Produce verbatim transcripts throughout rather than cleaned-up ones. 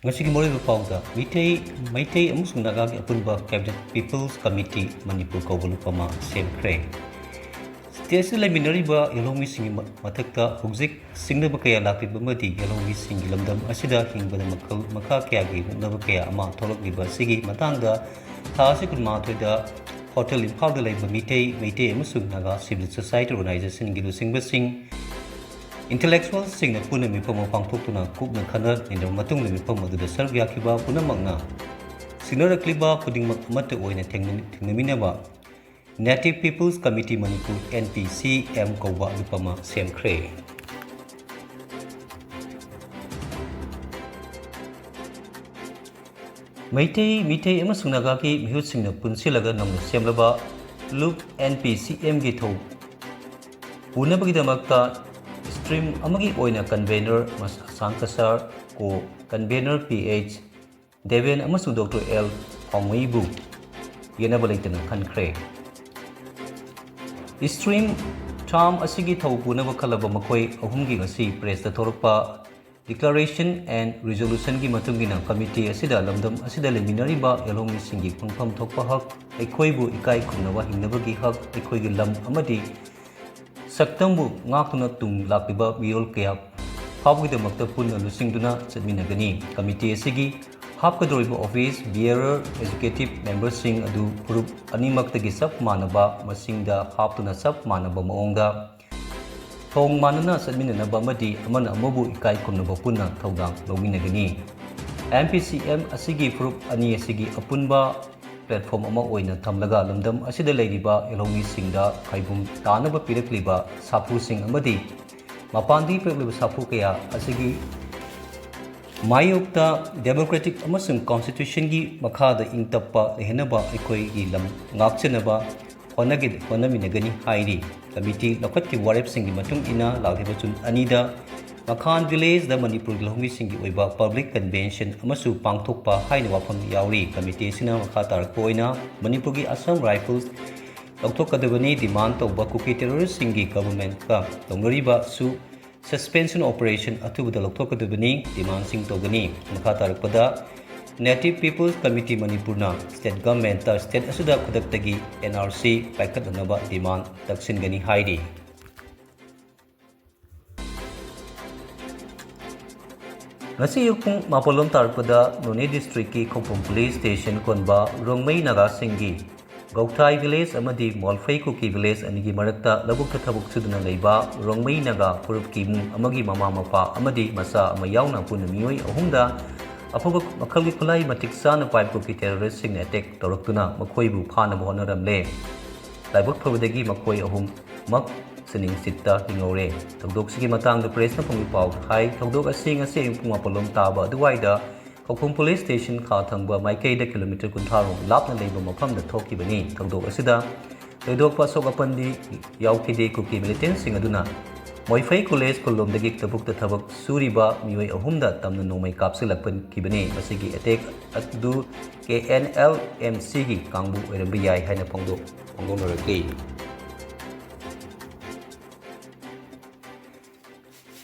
ꯉꯁꯤꯒꯤ ꯃꯔꯨꯑꯣꯏꯕ ꯄꯥꯎꯗ ꯃꯤꯇꯩ, ꯃꯩꯇꯩ ꯑꯃꯁꯨꯡ ꯅꯥꯒꯥꯒꯤ ꯑꯄꯨꯟꯕ Cabinet People's Committee ꯃꯅꯤꯄꯨꯔ ꯀꯧꯕ ꯂꯨꯞ ꯑꯃ ꯁꯦꯝꯈ꯭ꯔꯦ꯫ State ꯑꯁꯤꯗ ꯂꯩꯃꯤꯟꯅꯔꯤꯕ ꯌꯦꯜꯍꯧꯃꯤꯁꯤꯡꯒꯤ ꯃ-, ꯃꯊꯛꯇ ꯍꯧꯖꯤꯛ ꯁꯤꯡꯅꯕ ꯀꯌꯥ ꯂꯥꯛꯂꯤꯕ ꯑꯃꯗꯤ ꯌꯦꯜꯍꯧꯃꯤꯁꯤꯡꯒꯤ ꯂꯝꯗꯝ ꯑꯁꯤꯗ ꯍꯤꯡꯕꯗ ꯃꯈꯜ ꯃꯈꯥ ꯀꯌꯥꯒꯤ ꯃꯨꯛꯅꯕ ꯀꯌꯥ ꯑꯃ ꯊꯣꯛꯂꯛꯂꯤꯕ ꯑꯁꯤꯒꯤ ꯃꯇꯥꯡꯗ ꯊꯥ ꯑꯁꯤ ꯀꯨꯟꯃꯥꯊꯣꯏꯗ ꯍꯣꯇꯦꯜ ꯏꯝꯐꯥꯜꯗ ꯂꯩꯕ ꯃꯤꯇꯩ, ꯃꯩꯇꯩ ꯑꯃꯁꯨꯡ ꯅꯥꯒꯥ civil society organizationꯒꯤ ꯂꯨꯆꯤꯡꯕꯁꯤꯡ, intellectualꯁꯤꯡꯅ ꯄꯨꯟꯅ ꯃꯤꯐꯝ ꯑꯃ ꯄꯥꯡꯊꯣꯛꯇꯨꯅ ꯀꯨꯞꯅ ꯈꯟꯅ ꯅꯩꯅꯔꯕ ꯃꯇꯨꯡꯗ ꯃꯤꯐꯝ ꯑꯗꯨꯗ ꯁꯔꯨꯛ ꯌꯥꯈꯤꯕ ꯄꯨꯝꯅꯃꯛꯅ ꯁꯤꯡꯅꯔꯛꯂꯤꯕ ꯈꯨꯗꯤꯡꯃꯛ ꯑꯃꯠꯇ ꯑꯣꯏꯅ ꯊꯦꯡꯅ-, ꯊꯦꯡꯅꯃꯤꯟꯅꯕ Native People's Committee Manipur, NPCM, ꯀꯧꯕ ꯂꯨꯞ ꯑꯃ ꯁꯦꯝꯈ꯭ꯔꯦ꯫ ꯃꯩꯇꯩ, ꯃꯤꯇꯩ ꯑꯃꯁꯨꯡ ꯅꯥꯒꯥꯒꯤ ꯃꯤꯍꯨꯠꯁꯤꯡꯅ ꯄꯨꯟꯁꯤꯜꯂꯒ ꯅꯧꯅ ꯁꯦꯝꯂꯕ ꯂꯨꯞ NPCMꯒꯤ ꯊꯧ ꯄꯨꯅꯕꯒꯤꯗꯃꯛꯇ stream ꯑꯃꯒꯤ ꯑꯣꯏꯅ convener ꯃꯁꯥꯡ Cachar, co-convener Ph Deben ꯑꯃꯁꯨꯡ Doctor L ꯊꯥꯎꯃꯩꯕꯨ ꯌꯦꯠꯅꯕ ꯂꯩꯇꯅ ꯈꯟꯈ꯭ꯔꯦ꯫ Stream term ꯑꯁꯤꯒꯤ ꯊꯧ ꯄꯨꯅꯕ ꯈꯜꯂꯕ ꯃꯈꯣꯏ ꯑꯍꯨꯝꯒꯤ ꯉꯁꯤ pressꯇ ꯊꯣꯔꯛꯄ declaration and resolutionꯒꯤ ꯃꯇꯨꯡ ꯏꯟꯅ committee ꯑꯁꯤꯗ ꯂꯝꯗꯝ ꯑꯁꯤꯗ ꯂꯩꯃꯤꯟꯅꯔꯤꯕ ꯌꯦꯜꯍꯧꯃꯤꯁꯤꯡꯒꯤ ꯐꯪꯐꯝ ꯊꯣꯛꯄ ꯍꯛ, ꯑꯩꯈꯣꯏꯕꯨ ꯏꯀꯥꯏ ꯈꯨꯝꯅꯕ ꯍꯤꯡꯅꯕꯒꯤ ꯍꯛ, ꯑꯩꯈꯣꯏꯒꯤ ꯂꯝ ꯑꯃꯗꯤ ꯁꯛꯇꯝꯕꯨ ꯉꯥꯛꯇꯨꯅ ꯇꯨꯡ ꯂꯥꯛꯂꯤꯕ ꯃꯤꯔꯣꯜ ꯀꯌꯥ ꯐꯥꯎꯕꯒꯤꯗꯃꯛꯇ ꯄꯨꯟꯅ ꯂꯨꯆꯤꯡꯗꯨꯅ ꯆꯠꯃꯤꯟꯅꯒꯅꯤ꯫ Committee ꯑꯁꯤꯒꯤ ꯍꯥꯞꯀꯗꯧꯔꯤꯕ office bearer, executive memberꯁꯤꯡ ꯑꯗꯨ ꯐꯨꯔꯨꯞ ꯑꯅꯤꯃꯛꯇꯒꯤ ꯆꯞ ꯃꯥꯟꯅꯕ ꯃꯁꯤꯡꯗ ꯍꯥꯞꯇꯨꯅ ꯆꯞ ꯃꯥꯟꯅꯕ ꯃꯑꯣꯡꯗ ꯊꯣꯡ ꯃꯥꯟꯅꯅ ꯆꯠꯃꯤꯟꯅꯅꯕ ꯑꯃꯗꯤ ꯑꯃꯅ ꯑꯃꯕꯨ ꯏꯀꯥꯏ ꯈꯨꯝꯅꯕ ꯄꯨꯟꯅ ꯊꯧꯗꯥꯡ ꯂꯧꯃꯤꯟꯅꯒꯅꯤ꯫ NPCM ꯑꯁꯤꯒꯤ ꯐꯨꯔꯨꯞ ꯑꯅꯤ ꯑꯁꯤꯒꯤ ꯑꯄꯨꯟꯕ platform ꯑꯃ ꯑꯣꯏꯅ ꯊꯝꯂꯒ ꯂꯝꯗꯝ ꯑꯁꯤꯗ ꯂꯩꯔꯤꯕ ꯌꯦꯜꯍꯧꯃꯤꯁꯤꯡꯗ ꯐꯩꯕꯨꯡ ꯇꯥꯅꯕ ꯄꯤꯔꯛꯂꯤꯕ ꯁꯥꯐꯨꯁꯤꯡ ꯑꯃꯗꯤ ꯃꯄꯥꯟꯗꯒꯤ ꯄꯤꯔꯛꯂꯤꯕ ꯁꯥꯐꯨ ꯀꯌꯥ ꯑꯁꯤꯒꯤ ꯃꯥꯌꯣꯛꯇ democratic ꯑꯃꯁꯨꯡ constitutionꯒꯤ ꯃꯈꯥꯗ ꯏꯪ ꯇꯞꯄ ꯂꯩꯍꯟꯅꯕ ꯑꯩꯈꯣꯏꯒꯤ ꯂꯝ ꯉꯥꯛꯆꯅꯕ ꯍꯣꯠꯅꯒꯦ-, ꯍꯣꯠꯅꯃꯤꯟꯅꯒꯅꯤ ꯍꯥꯏꯔꯤ꯫ Committee ꯂꯧꯈꯠꯈꯤꯕ ꯋꯥꯔꯦꯞꯁꯤꯡꯒꯤ ꯃꯇꯨꯡ ꯏꯟꯅ ꯂꯥꯛꯂꯤꯕ ꯖꯨꯟ ꯑꯅꯤꯗ ꯃꯈꯥꯟ villageꯗ ꯃꯅꯤꯄꯨꯔꯒꯤ ꯂꯧꯃꯤꯁꯤꯡꯒꯤ ꯑꯣꯏꯕ public convention ꯑꯃꯁꯨ ꯄꯥꯡꯊꯣꯛꯄ ꯍꯥꯏꯅ ꯋꯥꯐꯝ ꯌꯥꯎꯔꯤ꯫ Committee ꯑꯁꯤꯅ ꯃꯈꯥ ꯇꯥꯔꯛꯄ ꯑꯣꯏꯅ ꯃꯅꯤꯄꯨꯔꯒꯤ Assam Rifles ꯂꯧꯊꯣꯛꯀꯗꯕꯅꯤ demand ꯇꯧꯕ ꯀꯨꯀꯤ terroristꯁꯤꯡꯒꯤ governmentꯀ ꯇꯧꯅꯔꯤꯕꯁꯨ Suspension operation ꯑꯊꯨꯕꯗ ꯂꯧꯊꯣꯛꯀꯗꯕꯅꯤ, demandꯁꯤꯡ ꯇꯧꯒꯅꯤ꯫ ꯃꯈꯥ ꯇꯥꯔꯛꯄꯗ, Native People's Committee ꯃꯅꯤꯄꯨꯔꯅ state governmentꯇ state ꯑꯁꯤꯗ ꯈꯨꯗꯛꯇꯒꯤ N R C ꯄꯥꯏꯈꯠꯅꯅꯕ demand ꯇꯛꯁꯤꯟꯒꯅꯤ ꯍꯥꯏꯔꯤ꯫ ꯉꯁꯤ ꯑꯌꯨꯛ ꯄꯨꯡ ꯃꯥꯄꯜ ꯂꯣꯝ ꯇꯥꯔꯛꯄꯗ ꯅꯣꯅꯦ districtꯀꯤ ꯈꯧꯄꯨꯝ police station ꯀꯣꯟꯕ ꯔꯣꯡꯃꯩ ꯅꯥꯒꯥꯁꯤꯡꯒꯤ ꯒꯧꯊꯥꯏ village ꯑꯃꯗꯤ ꯃꯣꯜꯐꯩ ꯀꯨꯀꯤ village ꯑꯅꯤꯒꯤ ꯃꯔꯛꯇ ꯂꯧꯕꯨꯛꯇ ꯊꯕꯛ ꯁꯨꯗꯨꯅ ꯂꯩꯕ ꯔꯣꯡꯃꯩ ꯅꯥꯒꯥ ꯐꯨꯔꯨꯞꯀꯤ ꯏꯃꯨꯡ ꯑꯃꯒꯤ ꯃꯃꯥ ꯃꯄꯥ ꯑꯃꯗꯤ ꯃꯆꯥ ꯑꯃ ꯌꯥꯎꯅ ꯄꯨꯟꯅ ꯃꯤꯑꯣꯏ ꯑꯍꯨꯝꯗ ꯑꯐꯕ ꯃꯈꯜꯒꯤ ꯈꯨꯠꯂꯥꯏ ꯃꯇꯤꯛ ꯆꯥꯅ ꯄꯥꯏꯕ ꯀꯨꯀꯤ terroristꯁꯤꯡꯅ attack ꯇꯧꯔꯛꯇꯨꯅ ꯃꯈꯣꯏꯕꯨ ꯐꯥꯅꯕ ꯍꯣꯠꯅꯔꯝꯂꯦ꯫ ꯂꯥꯏꯕꯛ ꯐꯕꯗꯒꯤ ꯃꯈꯣꯏ ꯑꯍꯨꯝꯃꯛ ꯁꯤꯅꯤꯡꯆꯤꯠꯇ ꯍꯤꯡꯍꯧꯔꯦ꯫ ꯊꯧꯗꯣꯛꯁꯤꯒꯤ ꯃꯇꯥꯡꯗ pressꯅ ꯐꯪꯕ ꯄꯥꯎ ꯍꯥꯏ, ꯊꯧꯗꯣꯛ ꯑꯁꯤ ꯉꯁꯤ ꯑꯌꯨꯛ ꯄꯨꯡ ꯃꯥꯄꯜ ꯂꯣꯝ ꯇꯥꯕ ꯑꯗꯨꯋꯥꯏꯗ ꯈꯧꯄꯨꯝ police station ꯈꯥ ꯊꯪꯕ ꯃꯥꯏꯀꯩꯗ kilometre ꯀꯨꯟꯊ꯭ꯔꯥ ꯔꯣꯝ ꯂꯥꯞꯅ ꯂꯩꯕ ꯃꯐꯝꯗ ꯊꯣꯛꯈꯤꯕꯅꯤ꯫ ꯊꯧꯗꯣꯛ ꯑꯁꯤꯗ ꯊꯣꯏꯗꯣꯛꯄ ꯑꯁꯣꯛ ꯑꯄꯟꯗꯤ ꯌꯥꯎꯈꯤꯗꯦ꯫ ꯀꯨꯀꯤ militantꯁꯤꯡ ꯑꯗꯨꯅ ꯃꯣꯏꯐꯩ college ꯈꯨꯜꯂꯣꯝꯗꯒꯤ ꯂꯧꯕꯨꯛꯇ ꯊꯕꯛ ꯁꯨꯔꯤꯕ ꯃꯤꯑꯣꯏ ꯑꯍꯨꯝꯗ ꯇꯝꯅ ꯅꯣꯡꯃꯩ ꯀꯥꯞꯁꯤꯜꯂꯛꯄꯅꯤ꯫ ꯃꯁꯤꯒꯤ attack ꯑꯗꯨ K N L M Cꯒꯤ ꯀꯥꯡꯕꯨ ꯑꯣꯏꯔꯝꯕ ꯌꯥꯏ ꯍꯥꯏꯅ ꯐꯣꯡꯗꯣꯛ-, ꯐꯣꯡꯗꯣꯛꯅꯔꯛꯂꯤ꯫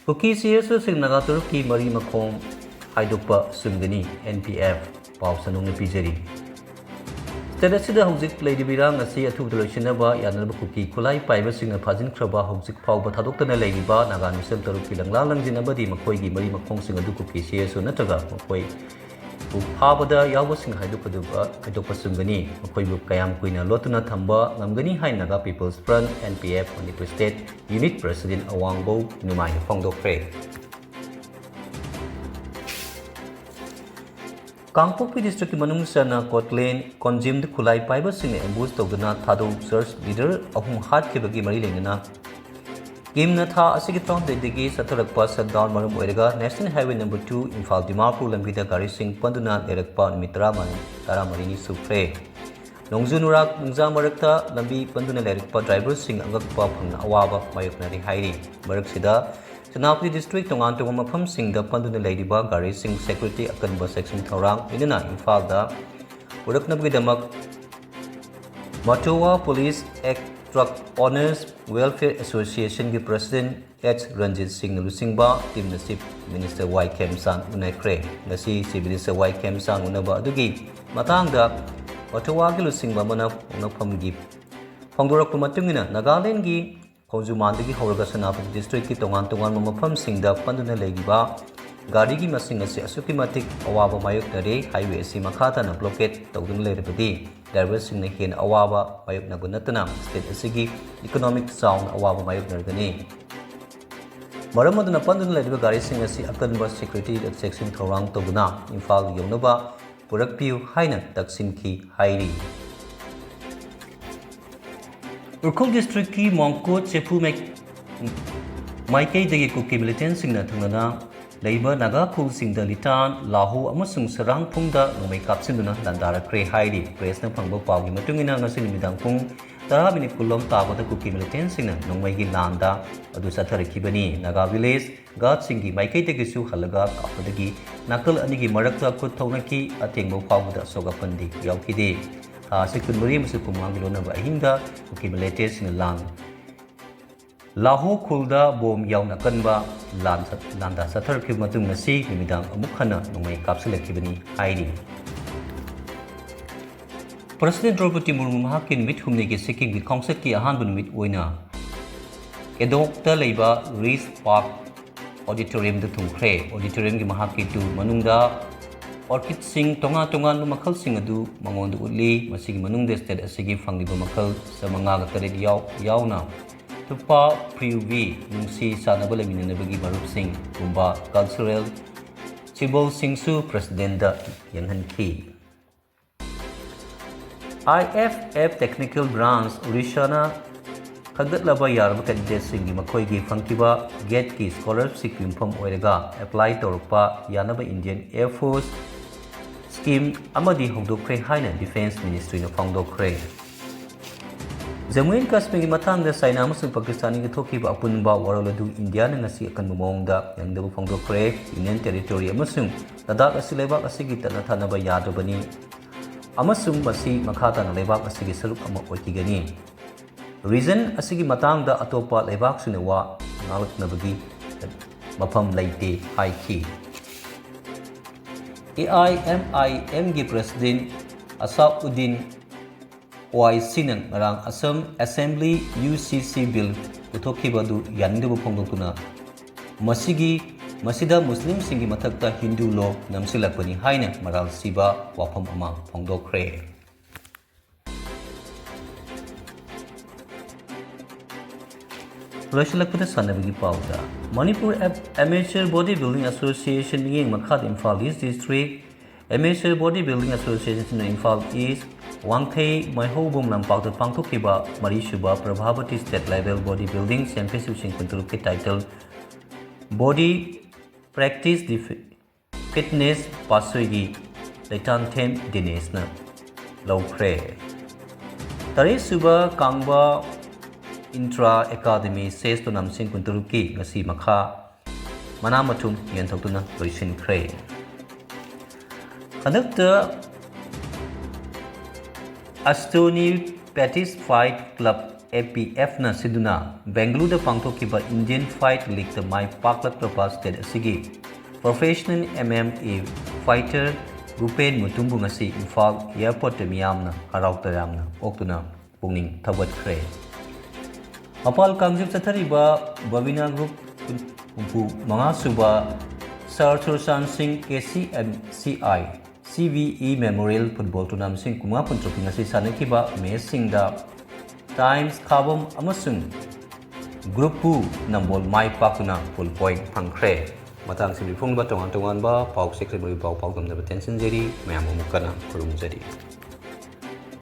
ꯀꯨꯀꯤ C S Oꯁꯤꯡ ꯅꯥꯒꯥ ꯇꯔꯨꯛꯀꯤ ꯃꯔꯤ ꯃꯈꯣꯡ ꯍꯥꯏꯗꯣꯛꯄ ꯆꯨꯝꯒꯅꯤ, N P F ꯄꯥꯎ ꯆꯅꯨꯡꯅ ꯄꯤꯖꯔꯤ꯫ State ꯑꯁꯤꯗ ꯍꯧꯖꯤꯛ ꯂꯩꯔꯤꯕ ꯏꯔꯥꯡ ꯑꯁꯤ ꯑꯊꯨꯕꯗ ꯂꯣꯏꯁꯤꯟꯅꯕ ꯌꯥꯅꯅꯕ ꯀꯨꯀꯤ ꯈꯨꯠꯂꯥꯏ ꯄꯥꯏꯕꯁꯤꯡꯅ ꯐꯥꯖꯤꯟꯈ꯭ꯔꯕ ꯍꯧꯖꯤꯛ ꯐꯥꯎꯕ ꯊꯥꯗꯣꯛꯇꯅ ꯂꯩꯔꯤꯕ ꯅꯥꯒꯥ ꯃꯤꯁꯦꯝ ꯇꯔꯨꯛꯀꯤ ꯂꯪꯂꯥ ꯂꯪꯖꯤꯟ ꯑꯃꯗꯤ ꯃꯈꯣꯏꯒꯤ ꯃꯔꯤ ꯃꯈꯣꯡꯁꯤꯡ ꯑꯗꯨ ꯀꯨꯀꯤ C S O ꯅꯠꯇ꯭ꯔꯒ ꯃꯈꯣꯏ ꯕꯨ ꯐꯥꯕꯗ ꯌꯥꯎꯕꯁꯤꯡ ꯍꯥꯏꯗꯣꯛꯀꯗꯕ, ꯍꯥꯏꯗꯣꯛꯄ ꯆꯨꯝꯒꯅꯤ꯫ ꯃꯈꯣꯏꯕꯨ ꯀꯌꯥꯝ ꯀꯨꯏꯅ ꯂꯣꯠꯇꯨꯅ ꯊꯝꯕ ꯉꯝꯒꯅꯤ ꯍꯥꯏꯅ Naga People's Front, N P F, Manipur State Unit President ꯑꯋꯥꯡꯕꯧ ꯅꯨꯃꯥꯏꯅ ꯐꯣꯡꯗꯣꯛꯈ꯭ꯔꯦ꯫ ꯀꯥꯡꯄꯣꯛꯄꯤ districtꯀꯤ ꯃꯅꯨꯡ ꯆꯟꯅ ꯀꯣꯠꯂꯦꯟ ꯀꯣꯟꯖꯤꯝꯗ ꯈꯨꯠꯂꯥꯏ ꯄꯥꯏꯕꯁꯤꯡꯅ ambush ꯇꯧꯗꯨꯅ ꯊꯥꯗꯧ church leader ꯑꯍꯨꯝ ꯍꯥꯠꯈꯤꯕꯒꯤ ꯃꯔꯤ ꯂꯩꯅꯅ ꯀꯤꯝꯅ ꯊꯥ ꯑꯁꯤꯒꯤ ꯇꯔꯥꯍꯨꯝꯗꯣꯏꯗꯒꯤ ꯆꯠꯊꯔꯛꯄ shutdown ꯃꯔꯝ ꯑꯣꯏꯔꯒ National Highway number two Imphal Dimapur ꯂꯝꯕꯤꯗ ꯒꯥꯔꯤꯁꯤꯡ ꯄꯟꯗꯨꯅ ꯂꯩꯔꯛꯄ ꯅꯨꯃꯤꯠ ꯇꯔꯥꯃꯔꯤ, ꯇꯔꯥꯃꯔꯤꯅꯤ ꯁꯨꯈ꯭ꯔꯦ꯫ ꯅꯣꯡꯖꯨ ꯅꯨꯔꯥꯛ ꯅꯨꯡꯖꯥ ꯃꯔꯛꯇ ꯂꯝꯕꯤ ꯄꯟꯗꯨꯅ ꯂꯩꯔꯛꯄ driverꯁꯤꯡ ꯑꯉꯛꯄ ꯐꯪꯅ ꯑꯋꯥꯕ ꯃꯥꯌꯣꯛꯅꯔꯤ ꯍꯥꯏꯔꯤ꯫ ꯃꯔꯛꯁꯤꯗ, ꯁꯦꯅꯥꯄꯇꯤ district ꯇꯣꯉꯥꯟ ꯇꯣꯉꯥꯟꯕ ꯃꯐꯝꯁꯤꯡꯗ ꯄꯟꯗꯨꯅ ꯂꯩꯔꯤꯕ ꯒꯥꯔꯤꯁꯤꯡ security ꯑꯀꯟꯕ ꯆꯦꯛꯁꯤꯟ ꯊꯧꯔꯥꯡ ꯂꯣꯏꯅꯅ ꯏꯝꯐꯥꯜꯗ ꯄꯨꯔꯛꯅꯕꯒꯤꯗꯃꯛ Mottowa Police Act Truck Owners Welfare Associationꯒꯤ President H Ranjit ꯁꯤꯡꯅ ꯂꯨꯆꯤꯡꯕ teamꯅ Chief Minister ꯋꯥꯏ ꯈꯦꯝꯆꯥꯟ ꯎꯅꯈ꯭ꯔꯦ꯫ ꯉꯁꯤ Chief Minister ꯋꯥꯏ ꯈꯦꯝꯆꯥꯟ ꯎꯅꯕ ꯑꯗꯨꯒꯤ ꯃꯇꯥꯡꯗ ꯑꯣꯇꯥꯋꯥꯒꯤ ꯂꯨꯆꯤꯡꯕ ꯑꯃꯅ ꯐꯣꯡꯗꯣꯛꯐꯝꯒꯤ ꯐꯣꯡꯗꯣꯔꯛꯄ ꯃꯇꯨꯡ ꯏꯟꯅ, ꯅꯥꯒꯥꯂꯦꯟꯒꯤ ꯈꯣꯡꯖꯨꯃꯥꯟꯗꯒꯤ ꯍꯧꯔꯒ ꯁꯦꯅꯥꯄꯇꯤ districtꯀꯤ ꯇꯣꯉꯥꯟ ꯇꯣꯉꯥꯟꯕ ꯃꯐꯝꯁꯤꯡꯗ ꯄꯟꯗꯨꯅ ꯂꯩꯔꯤꯕ ꯒꯥꯔꯤꯒꯤ ꯃꯁꯤꯡ ꯑꯁꯤ ꯑꯁꯨꯛꯀꯤ ꯃꯇꯤꯛ ꯑꯋꯥꯕ ꯃꯥꯌꯣꯛꯅꯔꯦ꯫ Highway ꯑꯁꯤ ꯃꯈꯥ ꯇꯥꯅ blockade ꯇꯧꯗꯨꯅ ꯂꯩꯔꯕꯗꯤ driverꯁꯤꯡꯅ ꯍꯦꯟꯅ ꯑꯋꯥꯕ ꯃꯥꯌꯣꯛꯅꯕ ꯅꯠꯇꯅ state ꯑꯁꯤꯒꯤ economic ꯆꯥꯎꯅ ꯑꯋꯥꯕ ꯃꯥꯌꯣꯛꯅꯔꯒꯅꯤ꯫ ꯃꯔꯝ ꯑꯗꯨꯅ ꯄꯟꯗꯨꯅ ꯂꯩꯔꯤꯕ ꯒꯥꯔꯤꯁꯤꯡ ꯑꯁꯤ ꯑꯀꯟꯕ security ꯆꯦꯛꯁꯤꯟ ꯊꯧꯔꯥꯡ ꯇꯧꯗꯨꯅ ꯏꯝꯐꯥꯜ ꯌꯧꯅꯕ ꯄꯨꯔꯛꯄꯤꯌꯨ ꯍꯥꯏꯅ ꯇꯛꯁꯤꯟꯈꯤ ꯍꯥꯏꯔꯤ꯫ ꯎꯈ꯭ꯔꯨꯜ districtꯀꯤ ꯃꯣꯡꯀꯨꯠ ꯆꯦꯐꯨ ꯃꯥꯏ-, ꯃꯥꯏꯀꯩꯗꯒꯤ ꯀꯨꯀꯤ militantꯁꯤꯡꯅ ꯊꯨꯡꯅꯅ ꯂꯩꯕ ꯅꯥꯒꯥ ꯈꯨꯜꯁꯤꯡꯗ ꯂꯤꯇꯥꯟ, ꯂꯥꯍꯨ ꯑꯃꯁꯨꯡ ꯁꯔꯥꯡꯐꯨꯡꯗ ꯅꯣꯡꯃꯩ ꯀꯥꯞꯁꯤꯟꯗꯨꯅ ꯂꯥꯟꯗꯥꯔꯛꯈ꯭ꯔꯦ ꯍꯥꯏꯔꯤ꯫ Pressꯅ ꯐꯪꯕ ꯄꯥꯎꯒꯤ ꯃꯇꯨꯡ ꯏꯟꯅ, ꯉꯁꯤ ꯅꯨꯃꯤꯗꯥꯡ ꯄꯨꯡ ꯇꯔꯥ ꯃꯤꯅꯤꯠ ꯀꯨꯟꯂꯣꯝ ꯇꯥꯕꯗ ꯀꯨꯀꯤ militantꯁꯤꯡꯅ ꯅꯣꯡꯃꯩꯒꯤ ꯂꯥꯟꯗꯥ ꯑꯗꯨ ꯆꯠꯊꯔꯛꯈꯤꯕꯅꯤ꯫ ꯅꯥꯒꯥ village guardꯁꯤꯡꯒꯤ ꯃꯥꯏꯀꯩꯗꯒꯤꯁꯨ ꯍꯜꯂꯒ ꯀꯥꯞꯄꯗꯒꯤ ꯅꯥꯀꯜ ꯑꯅꯤꯒꯤ ꯃꯔꯛꯇ ꯈꯨꯠ ꯊꯣꯛꯅꯈꯤ꯫ ꯑꯊꯦꯡꯕ ꯐꯥꯎꯕꯗ ꯑꯁꯣꯛ ꯑꯄꯟꯗꯤ ꯌꯥꯎꯈꯤꯗꯦ꯫ ꯊꯥ ꯑꯁꯤ ꯀꯨꯟꯃꯔꯤ ꯑꯃꯁꯨꯡ ꯀꯨꯟꯃꯉꯥꯒꯤ ꯂꯣꯟꯅꯕ ꯑꯍꯤꯡꯗ ꯀꯨꯀꯤ militantꯁꯤꯡꯅ ꯂꯥꯟ ꯂꯥꯍꯣ ꯈꯨꯜꯗ ꯕꯣꯝ ꯌꯥꯎꯅ ꯑꯀꯟꯕ ꯂꯥꯟ-, ꯂꯥꯟꯗꯥ ꯆꯠꯊꯔꯛꯈꯤꯕ ꯃꯇꯨꯡ, ꯉꯁꯤ ꯅꯨꯃꯤꯗꯥꯡ ꯑꯃꯨꯛ ꯍꯟꯅ ꯅꯣꯡꯃꯩ ꯀꯥꯞꯁꯤꯜꯂꯛꯈꯤꯕꯅꯤ ꯍꯥꯏꯔꯤ꯫ President ꯗ꯭ꯔꯧꯄꯗꯤ ꯃꯨꯔꯃꯨ ꯃꯍꯥꯛꯀꯤ ꯅꯨꯃꯤꯠ ꯍꯨꯝꯅꯤꯒꯤ ꯁꯤꯛꯀꯤꯝꯒꯤ ꯈꯣꯡꯆꯠꯀꯤ ꯑꯍꯥꯟꯕ ꯅꯨꯃꯤꯠ ꯑꯣꯏꯅ ꯀꯦꯗꯣꯛꯇ ꯂꯩꯕ Ridge Park Auditoriumꯗ ꯊꯨꯡꯈ꯭ꯔꯦ꯫ Auditoriumꯒꯤ ꯃꯍꯥꯛꯀꯤ tour ꯃꯅꯨꯡꯗ orchidꯁꯤꯡ ꯇꯣꯉꯥꯟ ꯇꯣꯉꯥꯟꯕ ꯃꯈꯜꯁꯤꯡ ꯑꯗꯨ ꯃꯉꯣꯟꯗ ꯎꯠꯂꯤ꯫ ꯃꯁꯤꯒꯤ ꯃꯅꯨꯡꯗ state ꯑꯁꯤꯒꯤ ꯐꯪꯂꯤꯕ ꯃꯈꯜ ꯆꯥꯃꯉꯥꯒ ꯇꯔꯦꯠ ꯌꯥꯎ-, ꯌꯥꯎꯅ ꯊꯨꯞꯄꯥ ꯄ꯭ꯔꯤꯌꯨꯚꯤ, ꯅꯨꯡꯁꯤ ꯆꯥꯟꯅꯕ ꯂꯩꯃꯤꯟꯅꯅꯕꯒꯤ ꯃꯔꯨꯞꯁꯤꯡꯒꯨꯝꯕ cultural symbolꯁꯤꯡꯁꯨ Presidentꯗ ꯌꯦꯡꯍꯟꯈꯤ꯫ IFF technical branch ꯑꯣꯔꯤꯁꯥꯅ ꯈꯟꯒꯠꯂꯕ ꯌꯥꯔꯕ candidateꯁꯤꯡꯒꯤ ꯃꯈꯣꯏꯒꯤ ꯐꯪꯈꯤꯕ GATEꯀꯤ scholarshipꯀꯤ ꯌꯨꯝꯐꯝ ꯑꯣꯏꯔꯒ apply ꯇꯧꯔꯛꯄ ꯌꯥꯅꯕ Indian Air Force scheme ꯑꯃꯗꯤ ꯍꯧꯗꯣꯛꯈ꯭ꯔꯦ ꯍꯥꯏꯅ Defence Ministryꯅ ꯐꯣꯡꯗꯣꯛꯈ꯭ꯔꯦ꯫ ꯖꯝꯃꯨ ꯑꯦꯟ ꯀꯥꯁꯃꯤꯔꯒꯤ ꯃꯇꯥꯡꯗ ꯆꯥꯏꯅꯥ ꯑꯃꯁꯨꯡ ꯄꯥꯀꯤꯁꯇꯥꯟꯒꯤ ꯊꯣꯛꯈꯤꯕ ꯑꯄꯨꯟꯕ ꯋꯥꯔꯣꯜ ꯑꯗꯨ ꯏꯟꯗꯤꯌꯥꯅ ꯉꯁꯤ ꯑꯀꯟꯕ ꯃꯑꯣꯡꯗ ꯌꯥꯅꯤꯡꯗꯕ ꯐꯣꯡꯗꯣꯛꯈ꯭ꯔꯦ꯫ Union Territory ꯑꯃꯁꯨꯡ ꯂꯗꯥꯈ ꯑꯁꯤ ꯂꯩꯕꯥꯛ ꯑꯁꯤꯒꯤ ꯇꯠꯅ ꯊꯥꯅꯕ ꯌꯥꯗ꯭ꯔꯕꯅꯤ ꯑꯃꯁꯨꯡ ꯃꯁꯤ ꯃꯈꯥ ꯇꯥꯅ ꯂꯩꯕꯥꯛ ꯑꯁꯤꯒꯤ ꯁꯔꯨꯛ ꯑꯃ ꯑꯣꯏꯈꯤꯒꯅꯤ꯫ ꯔꯤꯖꯟ ꯑꯁꯤꯒꯤ ꯃꯇꯥꯡꯗ ꯑꯇꯣꯞꯄ ꯂꯩꯕꯥꯛꯁꯤꯡꯅ ꯋꯥ ꯉꯥꯡꯂꯛꯅꯕꯒꯤ ꯃꯐꯝ ꯂꯩꯇꯦ ꯍꯥꯏꯈꯤ꯫ ꯑꯦ ꯑꯥꯏ ꯑꯦꯝ ꯑꯥꯏ ꯑꯦꯝꯒꯤ ꯄ꯭ꯔꯁꯤꯗꯦꯟ ꯑꯁꯥꯎꯗꯤꯟ ꯑꯣꯋꯥꯏꯁꯤꯅ ꯉꯔꯥꯡ ꯑꯁꯥꯝ ꯑꯦꯁꯦꯝꯕ꯭ꯂꯤ ꯌꯨ ꯁꯤ ꯁꯤ ꯕꯤꯜ ꯄꯨꯊꯣꯛꯈꯤꯕ ꯑꯗꯨ ꯌꯥꯅꯤꯡꯗꯕ ꯐꯣꯡꯗꯣꯛꯇꯨꯅ, ꯃꯁꯤꯒꯤ, ꯃꯁꯤꯗ ꯃꯨꯁꯂꯤꯝꯁꯤꯡꯒꯤ ꯃꯊꯛꯇ ꯍꯤꯟꯗꯨ ꯂꯣ ꯅꯝꯁꯤꯜꯂꯛꯄꯅꯤ ꯍꯥꯏꯅ ꯃꯔꯥꯜ ꯁꯤꯕ ꯋꯥꯐꯝ ꯑꯃ ꯐꯣꯡꯗꯣꯛꯈ꯭ꯔꯦ꯫ ꯂꯣꯏꯁꯤꯜꯂꯛꯄꯗ ꯁꯥꯟꯅꯕꯒꯤ ꯄꯥꯎꯗ, ꯃꯅꯤꯄꯨꯔ ꯑꯦꯞ-, ꯑꯦꯃꯦꯆꯔ ꯕꯣꯗꯤ ꯕꯤꯜꯗꯤꯡ ꯑꯦꯁꯣꯁꯤꯌꯦꯁꯟ ꯃꯤꯠꯌꯦꯡ ꯃꯈꯥꯗ Imphal east district amateur bodybuilding ꯑꯦꯁꯣꯁꯤꯌꯦꯁꯟꯅ ꯏꯝꯐꯥꯜ ꯏꯁ ꯋꯥꯡꯈꯩ ꯃꯩꯍꯧꯕꯝ ꯂꯝꯄꯥꯛꯇ ꯄꯥꯡꯊꯣꯛꯈꯤꯕ ꯃꯔꯤꯁꯨꯕ Prabhavati state level bodybuilding ꯆꯦꯝꯄꯤꯌꯟꯁꯤꯞꯁꯤꯡ ꯀꯨꯟꯇꯔꯨꯛꯀꯤ ꯇꯥꯏꯇꯜ ꯕꯣꯗꯤ ꯄ꯭ꯔꯦꯛꯇꯤꯁ ꯗꯤ ꯐꯤ-, ꯐꯤꯠꯅꯦꯁ ꯄꯥꯠꯁꯣꯏꯒꯤ ꯂꯩꯇꯥꯟꯊꯦꯝ ꯗꯤꯅꯦꯁꯅ ꯂꯧꯈ꯭ꯔꯦ꯫ ꯇꯔꯦꯠꯁꯨꯕ ꯀꯥꯡꯕ ꯏꯟꯇ꯭ꯔꯥ ꯑꯦꯀꯥꯗꯃꯤ ꯆꯦꯁ ꯇꯣꯔꯅꯥꯃꯦꯟꯠ ꯀꯨꯟꯇꯔꯨꯛꯀꯤ ꯉꯁꯤ ꯃꯈꯥ ꯃꯅꯥ ꯃꯊꯨꯝ ꯌꯦꯟꯊꯣꯛꯇꯨꯅ ꯂꯣꯏꯁꯤꯟꯈ꯭ꯔꯦ꯫ ꯍꯟꯗꯛꯇ ꯑꯁꯇꯣꯅꯤ ꯄꯦꯇꯤꯁ ꯐꯥꯏꯠ ꯀ꯭ꯂꯕ, ꯑꯦ ꯄꯤ ꯑꯦꯐꯅ ꯁꯤꯟꯗꯨꯅ ꯕꯦꯡꯒꯂꯨꯔꯨꯗ ꯄꯥꯡꯊꯣꯛꯈꯤꯕ ꯏꯟꯗꯤꯌꯟ ꯐꯥꯏꯠ ꯂꯤꯒꯇ ꯃꯥꯏ ꯄꯥꯛꯂꯛꯂꯕ ꯁ꯭ꯇꯦꯠ ꯑꯁꯤꯒꯤ professional M M A fighter Rupen ꯃꯨꯇꯨꯝꯕꯨ ꯉꯁꯤ ꯏꯝꯐꯥꯜ ꯑꯦꯌꯔꯄꯣꯔꯠꯇ ꯃꯤꯌꯥꯝꯅ ꯍꯔꯥꯎ ꯇꯌꯥꯝꯅ ꯑꯣꯛꯇꯨꯅ ꯄꯨꯛꯅꯤꯡ ꯊꯧꯒꯠꯈ꯭ꯔꯦ꯫ ꯃꯄꯥꯜ ꯀꯥꯡꯖꯩ ꯆꯠꯊꯔꯤꯕ ꯕꯕꯤꯅꯥ ꯒ꯭ꯔꯨꯞ ꯍꯨꯝꯐꯨ ꯃꯉꯥ ꯁꯨꯕ ꯁꯔ ꯁꯨꯔꯆꯥꯟ ꯁꯤꯡ K C M C I C B E memorial football ꯇꯣꯔꯅꯥꯃꯦꯟꯠꯁꯤꯡ ꯀꯨꯟꯃꯉꯥ ꯀꯨꯟꯇꯔꯨꯛꯀꯤ ꯉꯁꯤ ꯁꯥꯟꯅꯈꯤꯕ ꯃꯦꯆꯁꯤꯡꯗ ꯇꯥꯏꯝꯁ ꯈꯥꯕꯝ ꯑꯃꯁꯨꯡ ꯒ꯭ꯔꯨꯞ ꯄꯨ ꯅꯝꯕꯣꯜ ꯃꯥꯏ ꯄꯥꯛꯇꯨꯅ ꯐꯨꯜ ꯄꯣꯏꯟꯠ ꯐꯪꯈ꯭ꯔꯦ꯫ ꯃꯇꯥꯡꯁꯤꯗ ꯐꯣꯡꯕ ꯇꯣꯉꯥꯟ ꯇꯣꯉꯥꯟꯕ ꯄꯥꯎ ꯆꯦ ꯈꯔ ꯄꯥꯎ ꯄꯥꯎꯗꯝꯅꯕ ꯇꯦꯟꯁꯤꯟꯖꯔꯤ꯫ ꯃꯌꯥꯝ ꯑꯃꯨꯛ ꯀꯟꯅ ꯈꯨꯔꯨꯝꯖꯔꯤ꯫